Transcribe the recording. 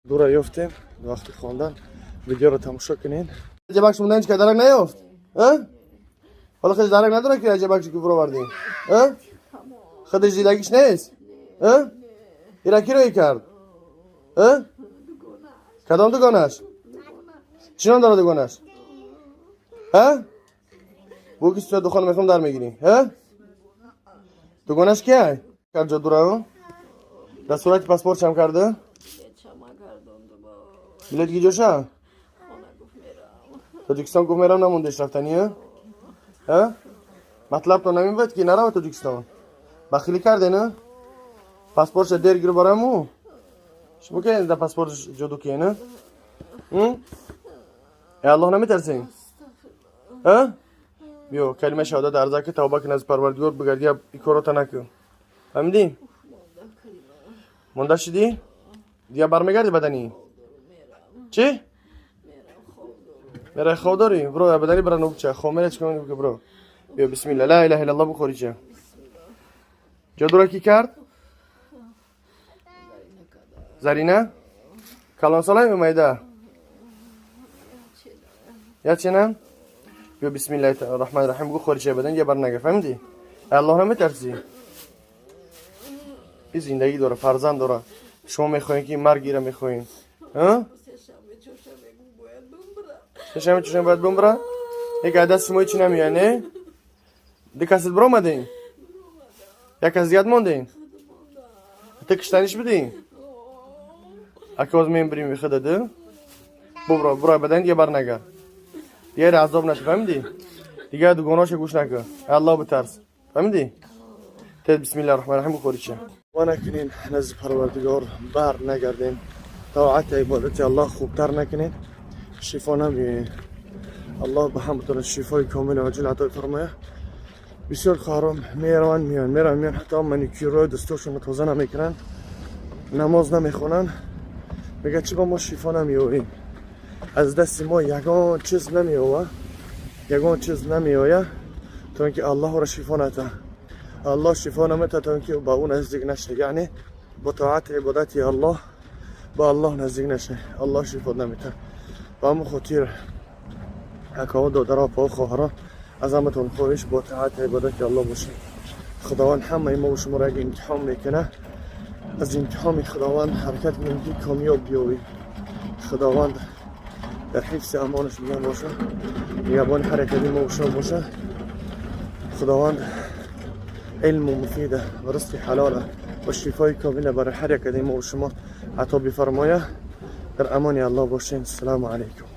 Дура ёфтем. Вақти хондан видеоро тамошо кунед. Раҷабакш мондан ҳеч ка дарак наёфт, а? Ҳоло хеле дарак надорад, ки Раҷабакш ки буровардем, а? Худаш дидагиш нест, а? Ира ки рӯй кард, а? Кадом дугонаш? Чӣ ном дорад дугонаш, а? Бу ки суя духона мехом дар мегирӣ, а? Дугонаш кияй кард ҷодура? Дар сурати паспортшам карда? Билет гиҷоша? Тоҷикистон гуфт, мерам, намондеш рафтани, а? Матлаб то намебад, ки нарава Тоҷикистон. Бахилӣ карде, на? Паспортша дер гир бараму шумо ки дар паспортш ҷоду кие, на? Э, Аллоҳ наметарсем, а? Биё, калима шаҳодат арза ки, тавба кун, аз Парвардигор бигарди, и корота накун. Фаҳмидӣ? Монда шидӣ, дигар бармегарди баданӣ? Чӣ мерай? Хоб дорӣ? Бро, баданӣ бара нубча хоб мера. Чикор мекунӣ? Бро, биё, бисмилла, ла илаҳа иллаллоҳ, бухори. Ча ҷодура ки кард? Зарина калонсолаи майда ячена. Биё, бисмиллаҳи раҳмани раҳим бигӯ, хори ча бадан, дигар бар нагар. Фаҳмидӣ? Аллоҳ наметарсӣ? И зиндагӣ дора, фарзанд дора. Шумо мехоҳем, ки маргира мехоҳем? Сешанбе, чоршанбе бояд бумбра. Як аз даст шумо ҳечи намеояд, не? Ду касит биромадем, як кас зиёд мондем. Ту киштаниш будӣ, ака. Боз мебирим худада. Бубро, бро, бадан, дигар бар нагар, дигар азоб наши. Фаҳмидӣ? Дигар дугонаша гӯш накун, Аллоҳ битарс. Фаҳмидӣ? Тез бисмиллаҳи раҳмани раҳим бухори. Ча ва накунем, назди Парвардигор бар нагардем, тоати ибодати Аллоҳ хубтар накунем, шифо намеоем. Аллоҳ ба ҳаматона шифои комили оҷил ато фармоя. Бисёр хоҳарон мераванд, меоянд, мераванд, меоянд, ҳатто маникюрҳои дастошонро тоза намекунанд, намоз намехонанд. Мегӯяд, чӣ ба мо шифо намеёбем? Аз дасти мо ягон чиз намеова, ягон чиз намеояд, то ин ки Аллоҳро шифо ната. Аллоҳ шифо наметавад, то ин ки ба ӯ наздик наша, яъне бо тоати ибодати Аллоҳ ба Аллоҳ наздик наша, Аллоҳ шифо наметавад. Ба ҳамон хотир, акаҳо, додаро, апаҳо, хоҳарон, аз ҳаматон хоҳиш, бо тоати ибодати Аллоҳ бошед. Худованд ҳамаи мо шуморо як имтиҳон мекунад. Аз имтиҳони Худованд ҳаракат кунем, ки комёб биёбем. Худованд дар ҳифзи амонаш биган боша, нигаҳбони ҳар якади мо шумо боша. Худованд илму муфида ва ризқи ҳалола ва шифои комила барои ҳар якади мо шумо ато бифармоя. Дар амони Аллоҳ бошед. Ассалому алайкум.